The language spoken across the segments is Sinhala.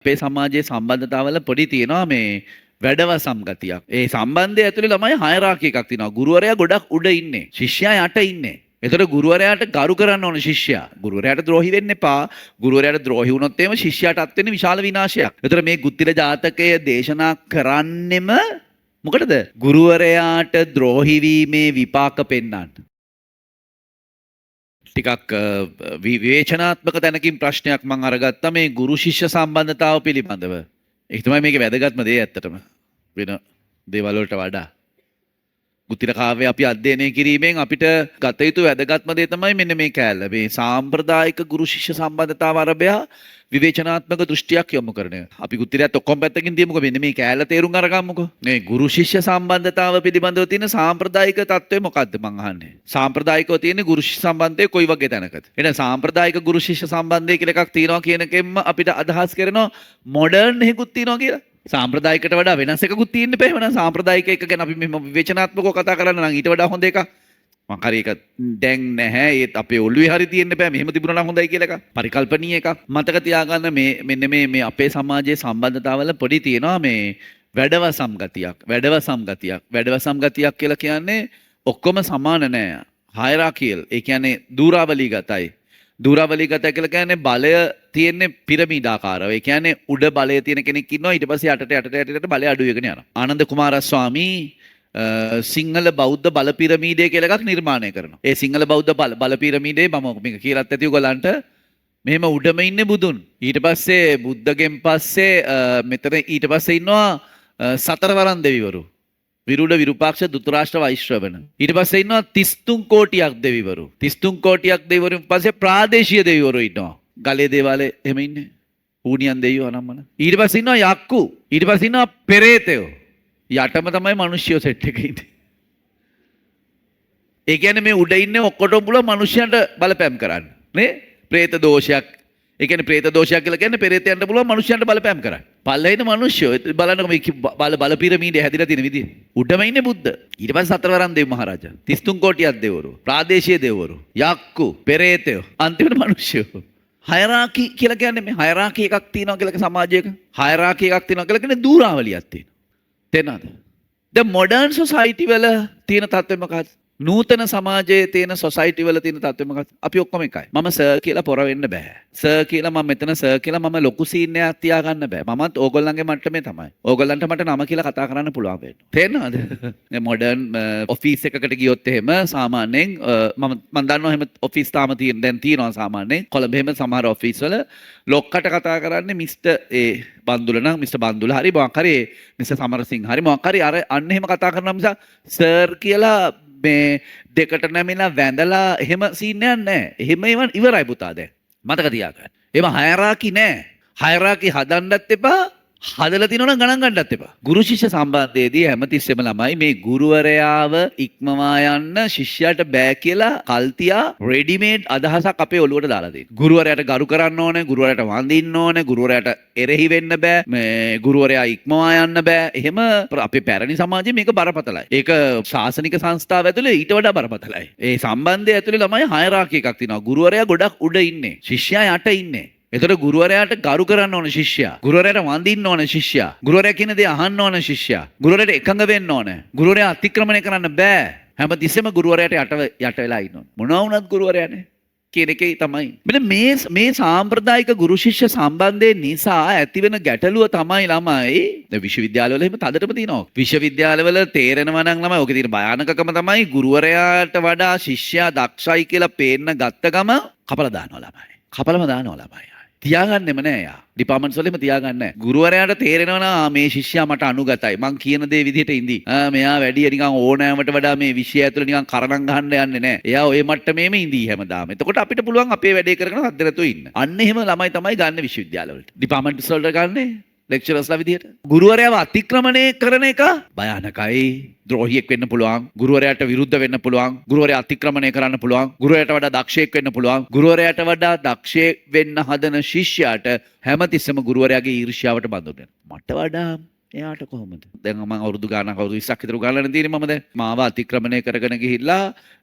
අපේ සමාජයේ සම්බන්ධතාවල පොඩි තියෙනවා මේ වැඩවසම් ගතියක්. ඒ සම්බන්ධය ඇතුලේ ළමයි හයරාකි එකක් තියෙනවා. ගුරුවරයා ගොඩක් උඩ ඉන්නේ. ශිෂ්‍යයා යට ඉන්නේ. එතකොට ගුරුවරයාට ගරු කරන්න ඕන ශිෂ්‍යයා. ගුරුවරයාට ද්‍රෝහි වෙන්න එපා. ගුරුවරයාට ද්‍රෝහි වුණොත් එහෙම ශිෂ්‍යයාට අත් වෙන්නේ විශාල විනාශයක්. එතකොට මේ ගුත්තිල ජාතකය දේශනා කරන්නෙම මොකටද? ගුරුවරයාට ද්‍රෝහි වීමේ විපාක පෙන්වන්න. ටිකක් විවේචනාත්මක තැනකින් ප්‍රශ්නයක් මං අරගත්තා මේ ගුරු ශිෂ්‍ය සම්බන්ධතාව පිළිබඳව. ඒක තමයි මේකේ වැදගත්ම දේ ඇත්තටම. වෙන දේවල් වලට වඩා. ගුත්තිල කාව්‍ය අපි අධ්‍යයනය කිරීමෙන් අපිට ගත යුතු වැදගත්ම දේ තමයි මෙන්න මේ කෑල්ල. මේ සාම්ප්‍රදායික ගුරු ශිෂ්‍ය සම්බන්ධතාව අරබයා විවේචනාත්මක දෘෂ්ටියක් යොමු කරන එක. අපි ගුත්තිලයත් ඔක්කොම පැත්තකින් තියමුකෝ. මෙන්න මේ කෑල්ල තේරුම් අරගමුකෝ. මේ ගුරු ශිෂ්‍ය සම්බන්ධතාව පිළිබඳව තියෙන සාම්ප්‍රදායික තත්ත්වය මොකද්ද මං අහන්නේ? සාම්ප්‍රදායිකව තියෙන ගුරු ශිෂ්‍ය සම්බන්ධය කොයි වගේ තැනකද? එහෙනම් සාම්ප්‍රදායික ගුරු ශිෂ්‍ය සම්බන්ධය කියලා එකක් තියෙනවා කියන එකෙන්ම අපිට අදහස් කරනවා මොඩර්න් එකකුත් තියෙනවා කියලා. සාම්ප්‍රදායිකට වඩා වෙනස් එකකුත් තියෙන්න බෑ. එහෙනම් සාම්ප්‍රදායික එක ගැන අපි මෙහෙම විවේචනාත්මකව කතා කරන්න නම් ඊට වඩා හොඳ එකක්. මං හරි එක දැන් නැහැ. ඒත් අපේ ඔළුවේ හරි තියෙන්න බෑ. මෙහෙම තිබුණා නම් හොඳයි කියලා එකක්. පරිකල්පනීය එකක්. මතක තියාගන්න මේ මෙන්න මේ මේ අපේ සමාජයේ සම්බන්ධතාවල පොඩි තියෙනවා මේ වැඩවසම් ගතියක්. වැඩවසම් ගතියක්. වැඩවසම් ගතියක් කියලා කියන්නේ ඔක්කොම සමාන නෑ. හයරාකියල්. ඒ කියන්නේ දූරාවලිගතයි. දූරාවලිගතයි කියලා කියන්නේ බලය තියෙන්නේ පිරමීඩාකාරව. ඒ කියන්නේ උඩ බලය තියෙන කෙනෙක් ඉන්නවා. ඊට පස්සේ යටට යටට යටට බලය අඩු වෙගෙන යනවා. ආනන්ද කුමාරස්වාමී සිංහල බෞද්ධ බල පිරමීඩය කියලා එකක් නිර්මාණය කරනවා. ඒ සිංහල බෞද්ධ බල පිරමීඩේ මම මේක කියලත් ඇති ඔයගලන්ට. මෙහෙම උඩම ඉන්නේ බුදුන්. ඊට පස්සේ බුද්ධගෙන් පස්සේ මෙතන ඊට පස්සේ ඉන්නවා සතරවරන් දෙවිවරු. විරුඩ විරුපාක්ෂ ධෘතරාෂ්ට්‍ර වෛශ්‍රවණ. ඊට පස්සේ ඉන්නවා 33 කෝටියක් දෙවිවරු. 33 කෝටියක් දෙවිවරුන් පස්සේ ප්‍රාදේශීය දෙවිවරු ඉන්නවා. ගලේ දේවාලේ එහෙම ඉන්නේ. ඌනියන් දෙවියෝ අනම්මන. ඊට පස්සේ ඉන්නවා යක්කු. ඊට පස්සේ ඉන්නවා පෙරේතයෝ. යටම තමයි මිනිස්සුયો සෙට් එක ඉන්නේ. ඒ කියන්නේ මේ උඩ ඉන්නේ ඔක්කොටම පුළුවන් මිනිස්සුන්ට බලපෑම් කරන්න. නේ? ප්‍රේත දෝෂයක්. ඒ කියන්නේ ප්‍රේත දෝෂයක් කියලා කියන්නේ පෙරේතයන්ට පුළුවන් මිනිස්සුන්ට බලපෑම් කරන්න. පල්ලේ ඉන්න මිනිස්සුયો බලන්නකො මේ බල පිරමීඩය හැදිලා තියෙන විදිය. උඩම ඉන්නේ බුද්ධ. ඊට පස්සේ සතරවරන් දෙව් මහරජා. 33 කෝටියක් දෙවිවරු. ප්‍රාදේශීය දෙවිවරු. යක්කු, පෙරේතයෝ. අන්තිමට මිනිස්සුયો. හයරාකි කියලා කියන්නේ මේ හයරාකි එකක් තියෙනවා කියලා සමාජයක. හයරාකි එකක් තියෙනවා කියලා කියන්නේ දූරාවලියක් තියෙනවා. තේරෙනවද? දැන් මොඩර්න් සොසයිටි වල තියෙන තත්ත්වය මොකක්ද? නූතන සමාජයේ තියෙන සොසයිටි වල තියෙන තත්ත්වය මොකක්ද? අපි ඔක්කොම එකයි. මම සර් කියලා පොර වෙන්න බෑ. සර් කියලා මම මෙතන සර් කියලා මම ලොකු සීන් එකක් තියාගන්න බෑ. මමත් ඕගොල්ලන්ගේ මට්ටමේ තමයි. ඕගොල්ලන්ට මට නම කියලා කතා කරන්න පුළුවන් වෙන්න. තේරෙනවද? දැන් මොඩර්න් ඔෆිස් එකකට ගියොත් එහෙම සාමාන්‍යයෙන් මම දන්නවා එහෙම ඔෆිස් තාම තියෙන දැන් තියෙනවා සාමාන්‍යයෙන්. කොළඹ එහෙම සමහර ඔෆිස් වල ලොක්කට කතා කරන්නේ මිස්ටර් ඒ බන්දුල නම් මිස්ටර් බන්දුල හරි මොකක් හරි මිස්ටර් සමරසිංහ හරි මොකක් හරි අර අන්න එහෙම කතා කරනවා මිසක් සර් කියලා මේ දෙකට නැමිලා වැඳලා එහෙම සීන් එකක් නෑ. එහෙම ඒවා ඉවරයි පුතා දැන්. මතක තියාගන්න. එහෙම හයරාකි නෑ. හයරාකි හදන්නත් එපා. හදලා තියෙනවා නම් ගණන් ගන්නත් එපා. ගුරු ශිෂ්‍ය සම්බන්ධයේදී හැමතිස්සෙම ළමයි මේ ගුරුවරයාව ඉක්මවා යන්න ශිෂ්‍යයාට බෑ කියලා කල්තියා රෙඩිමේඩ් අදහසක් අපේ ඔළුවට දාලා තියෙනවා. ගුරුවරයාට ගරු කරන්න ඕනේ, ගුරුවරයාට වඳින්න ඕනේ, ගුරුවරයාට එරෙහි වෙන්න බෑ, මේ ගුරුවරයා ඉක්මවා යන්න බෑ. එහෙම අපේ පැරණි සමාජයේ මේක බරපතලයි. ඒක ශාසනික සංස්ථාව ඇතුලේ ඊට වඩා බරපතලයි. ඒ සම්බන්ධය ඇතුලේ ළමයි හයරාකි එකක් තියෙනවා. ගුරුවරයා ගොඩක් උඩ ඉන්නේ, ශිෂ්‍යයා යට ඉන්නේ. එතකොට ගුරුවරයාට ගරු කරන්න ඕන ශිෂ්‍යයා. ගුරුවරයාට වඳින්න ඕන ශිෂ්‍යයා. ගුරුවරයා කියන දේ අහන්න ඕන ශිෂ්‍යයා. ගුරුවරයාට එකඟ වෙන්න ඕන. ගුරුවරයා අතික්‍රමණය කරන්න බෑ. හැමතිස්සෙම ගුරුවරයාට යට වෙලා ඉන්න ඕන. මොනවා වුණත් ගුරුවරයානේ කියන එකේ තමයි. මෙන්න මේ සාම්ප්‍රදායික ගුරු ශිෂ්‍ය සම්බන්ධය නිසා ඇතිවෙන ගැටලුව තමයි ළමයි. දැන් විශ්වවිද්‍යාලවල එහෙම තදටම තියෙනවා. විශ්වවිද්‍යාලවල තේරෙනවා නම් ළමයි ඔකේ තියෙන භයානකකම තමයි ගුරුවරයාට වඩා ශිෂ්‍යයා දක්ෂයි කියලා පේන්න ගත්ත ගම කපලා දානවා ළමයි. කපලම දානවා ළමයි. තියාගන්නෙම නෑ යා. ඩිපාර්ට්මන්ට්ස් වල එහෙම තියාගන්නේ නෑ. ගුරුවරයාට තේරෙනවා නම් මේ ශිෂ්‍යයා මට අනුගතයි. මං කියන දේ විදිහට ඉඳි. මෙයා වැඩි නිකන් ඕනෑමට වඩා මේ විෂය ඇතුළේ නිකන් කරණම් ගහන්න යන්නේ නෑ. එයා ඔය මට්ටමේම ඉඳී හැමදාම. එතකොට අපිට පුළුවන් අපේ වැඩේ කරගෙන හද්ද නැතුව ඉන්න. අන්න එහෙම ළමයි තමයි ගන්න විශ්වවිද්‍යාලවලට. ඩිපාර්ට්මන්ට්ස් වලට ගන්නේ ලෙක්චරර්ස්ලා විදිහට. ගුරුවරයාව අතික්‍රමණය කරන එක භයානකයි. ද්‍රෝහියෙක් වෙන්න පුළුවන්. ගුරුවරයාට විරුද්ධ වෙන්න පුළුවන්. ගුරුවරයා අතික්‍රමණය කරන්න පුළුවන්. ගුරුවරයාට වඩා දක්ෂයෙක් වෙන්න පුළුවන්. ගුරුවරයාට වඩා දක්ෂයෙක් වෙන්න හදන ශිෂ්‍යයාට හැමතිස්සෙම ගුරුවරයාගේ ඊර්ෂ්‍යාවට බඳුන් වෙනවා. මට වඩා එයාට කොහොමද? දැන් මම අවුරුදු ගාණක්, අවුරුදු 20ක් විතර උගන්වන්න තියෙන්නේ මම දැන්. මාව අතික්‍රමණය කරගෙන ගිහිල්ලා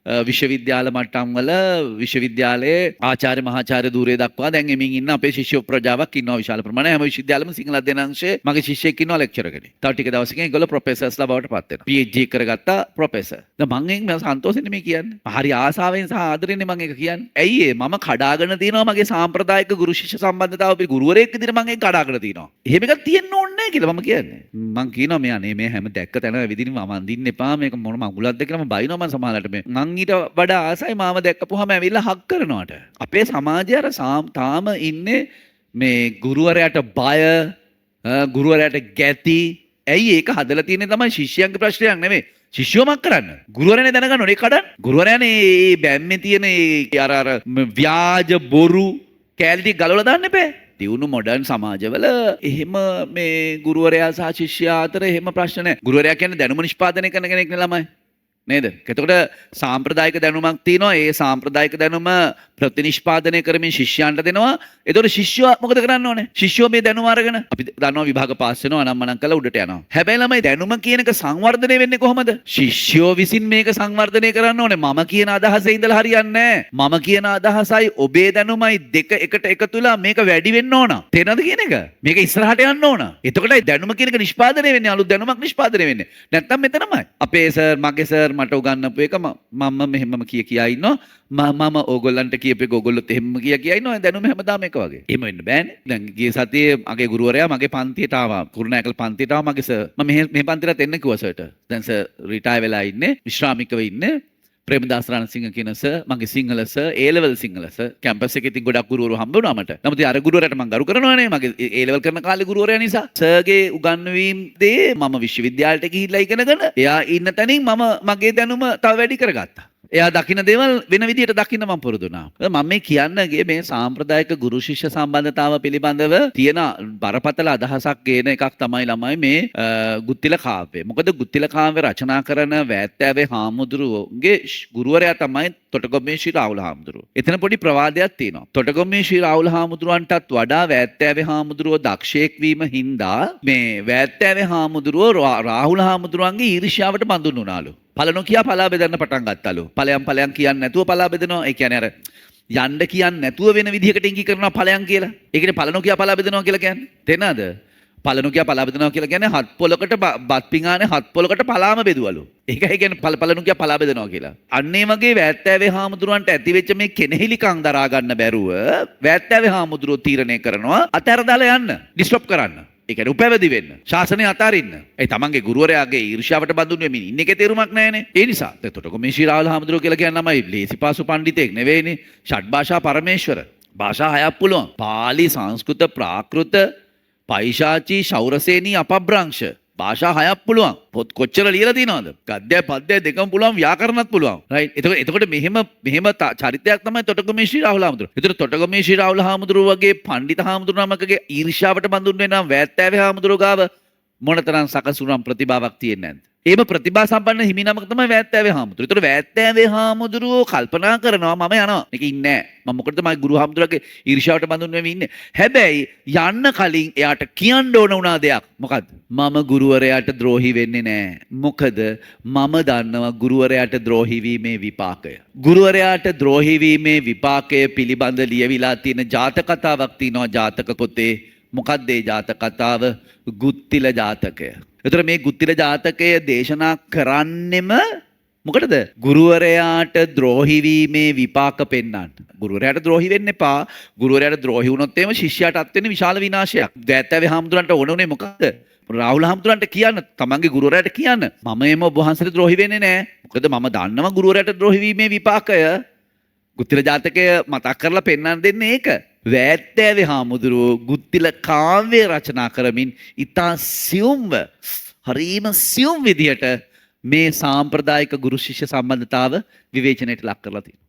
විශ්වවිද්‍යාල මට්ටම් වල විශ්වවිද්‍යාලයේ ආචාර්ය මහාචාර්ය ධූරය දක්වා දැන් එමින් ඉන්න අපේ ශිෂ්‍ය ප්‍රජාවක් ඉන්නවා විශාල ප්‍රමාණයක්. හැම විශ්වවිද්‍යාලෙම සිංහල අධ්‍යයන අංශයේ මගේ ශිෂ්‍යෙක් ඉන්නවා ලෙක්චරර් කෙනෙක්. තව ටික දවසකින් ඒගොල්ලෝ ප්‍රොෆෙසර්ස්ලා බවට පත් වෙනවා. PhD කරගත්තා ප්‍රොෆෙසර්. දැන් මං ඒක මම සන්තෝෂෙන් නෙමෙයි කියන්නේ. හරි ආසාවෙන් සහ ආදරෙන් මං ඒක කියන්නේ. ඇයි ඒ මම කඩාගෙන තියෙනවා මගේ සාම්ප්‍රදායික ගුරු ශිෂ්‍ය සම්බන්ධතාව අපි ගුරුවරයෙක් විදිහට මං ඒක කඩාගෙන තියෙනවා. එහෙම එකක් තියෙන්න ඕනේ නැහැ කියලා මම කියන්නේ. මං කියනවා මේ අනේ මේ හැම දැක්ක තැන ඇවිදින්න මම අඳින්න එපා, මේක මොන මඟුලක්ද කියලා මම බයිනවා මං සමහරවිට. මේ මං ඊට වඩා ආසයි මාව දැක්කපුවාම ඇවිල්ලා හක් කරනවට. අපේ සමාජය අර තාම ඉන්නේ මේ ගුරුවරයාට බය, ගුරුවරයාට ගැති. ඇයි ඒක හදලා තියෙන්නේ තමයි ශිෂ්‍යයන්ගේ ප්‍රශ්නයක් නෙමෙයි. ශිෂ්‍යෝ මක් කරන්න? ගුරුවරයානේ දැනගන්න ඕනේ ඒක කඩන්න. ගුරුවරයානේ මේ බැම්මේ තියෙන ඒ අර අර ව්‍යාජ බොරු කෑලි ටික ගලවලා දාන්න එපා. දියුණු මොඩර්න් සමාජවල එහෙම මේ ගුරුවරයා සහ ශිෂ්‍යයා අතර එහෙම ප්‍රශ්න නැහැ. ගුරුවරයා කියන්නේ දැනුම නිෂ්පාදනය කරන කෙනෙක් නේ ළමයි. නේද? එතකොට සාම්ප්‍රදායික දැනුමක් තියෙනවා. ඒ සාම්ප්‍රදායික දැනුම ප්‍රතිනිෂ්පාදනය කරමින් ශිෂ්‍යයන්ට දෙනවා. එතකොට ශිෂ්‍යයා මොකද කරන්න ඕනේ? ශිෂ්‍යෝ මේ දැනුම අරගෙන අපි දන්නවා විභාග පාස් වෙනවා, අනම්මනම් කරලා උඩට යනවා. හැබැයි ළමයි දැනුම කියන එක සංවර්ධනය වෙන්නේ කොහොමද? ශිෂ්‍යෝ විසින් මේක සංවර්ධනය කරන්න ඕනේ. මම කියන අදහසේ ඉඳලා හරියන්නේ නැහැ. මම කියන අදහසයි ඔබේ දැනුමයි දෙක එකට එකතු වෙලා මේක වැඩි වෙන්න ඕන. තේරෙනවද කියන එක? මේක ඉස්සරහට යන්න ඕන. එතකොටයි දැනුම කියන එක නිෂ්පාදනය වෙන්නේ. අලුත් දැනුමක් නිෂ්පාදනය වෙන්නේ. නැත්තම් මෙතනමයි. අපේ සර්, මගේ සර් මට උගන්වපු එක මම මෙහෙමම කිය කියා ඉන්නවා. මම ඕගොල්ලන්ට කියපු එක ඕගොල්ලොත් එහෙමම කිය කියා ඉන්නවා. දැනුම හැමදාම එක වගේ. එහෙම වෙන්න බෑනේ. දැන් ගිය සතියේ මගේ ගුරුවරයා මගේ පන්තියට ආවා. කුරුණෑගල පන්තියට ආවා මගේ සර්. මම මෙහෙ පන්තියටත් එන්න කිව්වා සර්ට. දැන් සර් රිටයර් වෙලා ඉන්නේ, විශ්‍රාමිකව ඉන්නේ. ප්‍රේමදාස රණසිංහ කියන සර්, මගේ Sinhala sir, A level Sinhala sir. Campus එකේ ඉතින් ගොඩක් ගුරුවරු හම්බ වුණා මට. නමුත් අර ගුරුවරයාට මං ගරු කරනවානේ මගේ ඒ ලෙවල් කරන කාලේ ගුරුවරයා නිසා. සර්ගේ උගන්වීම් දේ මම විශ්වවිද්‍යාලයට ගිහිල්ලා ඉගෙනගෙන එයා ඉන්න තැනින් මම මගේ දැනුම තව වැඩි කරගත්තා. එයා දකින දේවල් වෙන විදියට දකින්න මම පුරුදු වුණා. මම මේ කියන්න ගියේ මේ සාම්ප්‍රදායික ගුරු ශිෂ්‍ය සම්බන්ධතාව පිළිබඳව තියෙන බරපතල අදහසක් ගේන එකක් තමයි ළමයි මේ ගුත්තිල කාව්‍ය. මොකද ගුත්තිල කාව්‍ය රචනා කරන වෑත්තෑවේ හාමුදුරුවෝගේ ගුරුවරයා තමයි තොටගොම්මේ ශ්‍රී රාහුල හාමුදුරුවෝ. එතන පොඩි ප්‍රවාදයක් තියෙනවා. තොටගොම්මේ ශ්‍රී රාහුල හාමුදුරුවන්ටත් වඩා වෑත්තෑවේ හාමුදුරුවෝ දක්ෂයෙක් වීම හින්දා මේ වෑත්තෑවේ හාමුදුරුවෝ රාහුල හාමුදුරුවන්ගේ ඊර්ෂ්‍යාවට බඳුන් වුණාලු. පල නොකියා පලා බෙදන්න පටන් ගත්තලු. ඵලයන් ඵලයන් කියන්නේ නැතුව පලා බෙදනවා. ඒ කියන්නේ අර යන්න කියන්නේ නැතුව වෙන විදිහකට ඉඟි කරනවා ඵලයන් කියලා. ඒ කියන්නේ පල නොකියා පලා බෙදනවා කියලා කියන්නේ. තේරෙනවද? පල නොකියා පලා බෙදනවා කියලා කියන්නේ හත් පොලකට බත් පිඟානේ හත් පොලකට පලාම බෙදුවලු. ඒකයි කියන්නේ පල නොකියා පලා බෙදනවා කියලා. අන්න ඒ වගේ වෑත්තෑවේ හාමුදුරුවන්ට ඇති වෙච්ච මේ කෙනෙහිලිකම් දරා ගන්න බැරුව වෑත්තෑවේ හාමුදුරුවෝ තීරණය කරනවා අතහැර දාලා යන්න, ඩිස්ටොප් කරන්න. ඒ කියන්නේ උපැවදි වෙන්න, ශාසනය අතාරින්න. ඒ තමන්ගේ ගුරුවරයාගේ ඊර්ෂ්‍යාවට බඳුන් වෙමින් ඉන්න එකේ තේරුමක් නැහැනේ. ඒ නිසා දැන් තොටගොම්මේ ශ්‍රී රාහුල හාමුදුරුවෝ කියලා කියන්නේ ළමයි ලේසි පාසු පණ්ඩිතයෙක් නෙවෙයිනේ. ෂඩ් භාෂා පරමේශ්වර. භාෂා හයක් පුළුවන්. පාලි, සංස්කෘත, ප්‍රාකෘත, පෛශාචී, ශෞරසේනී, අපබ්‍රංශ. භාෂා හයක් පුළුවන්. පොත් කොච්චර ලියලා තියෙනවද? ගද්‍යය පද්‍යය දෙකම පුළුවන්, ව්‍යාකරණත් පුළුවන්. රයිට්. එතකොට මෙහෙම චරිතයක් තමයි තොටගොම්මේ ශ්‍රී රාහුල හාමුදුරුවෝ. එතකොට තොටගොම්මේ ශ්‍රී රාහුල හාමුදුරුවෝ වගේ පණ්ඩිත හාමුදුරුවෝ නමකගේ ඊර්ෂ්‍යාවට බඳුන් වෙනම් වෑත්තෑවේ හාමුදුරුවෝ ගාව මොනතරම් සකසුනම් ප්‍රතිභාවක් තියෙන්නේ නැද්ද? එහෙම ප්‍රතිභා සම්පන්න හිමි නමක තමයි වෑත්තෑවේ හාමුදුරුවෝ. එතකොට වෑත්තෑවේ හාමුදුරුවෝ කල්පනා කරනවා මම යනවා. මේක ඉන්නේ නෑ. මම මොකටද මගේ ගුරු හාමුදුරුවෝගේ ඊර්ෂ්‍යාවට බඳුන් වෙමි ඉන්නේ. හැබැයි යන්න කලින් එයාට කියන්න ඕන වුණා දෙයක්. මොකද්ද? මම ගුරුවරයාට ද්‍රෝහි වෙන්නේ නෑ. මොකද මම දන්නවා ගුරුවරයාට ද්‍රෝහි වීමේ විපාකය. ගුරුවරයාට ද්‍රෝහි වීමේ විපාකය පිළිබඳ ලියවිලා තියෙන ජාතක කතාවක් තියෙනවා ජාතක පොතේ. මොකද්ද ඒ ජාතක කතාව? ගුත්තිල ජාතකය. එතකොට මේ ගුත්තිල ජාතකය දේශනා කරන්නෙම මොකටද? ගුරුවරයාට ද්‍රෝහි වීමේ විපාක පෙන්වන්න. ගුරුවරයාට ද්‍රෝහි වෙන්න එපා. ගුරුවරයාට ද්‍රෝහි වුණොත් එහෙම ශිෂ්‍යයාට අත් වෙන්නේ විශාල විනාශයක්. දෑත්තෑවේ හාමුදුරන්ට ඕන උනේ මොකද්ද? රාහුල හාමුදුරන්ට කියන්න, තමන්ගේ ගුරුවරයාට කියන්න, මම එහෙම ඔබ වහන්සේට ද්‍රෝහි වෙන්නේ නෑ. මොකද මම දන්නවා ගුරුවරයාට ද්‍රෝහි වීමේ විපාකය. ගුත්තිල ජාතකය මතක් කරලා පෙන්වන්න දෙන්නේ ඒක. වෑත්තෑවේ හාමුදුරුවෝ ගුත්තිල කාව්‍ය රචනා කරමින් ඉතා සියුම්ව, හරීම සියුම් විදිහට මේ සාම්ප්‍රදායික ගුරු ශිෂ්‍ය සම්බන්ධතාව විවේචනයට ලක් කරලා තියෙනවා.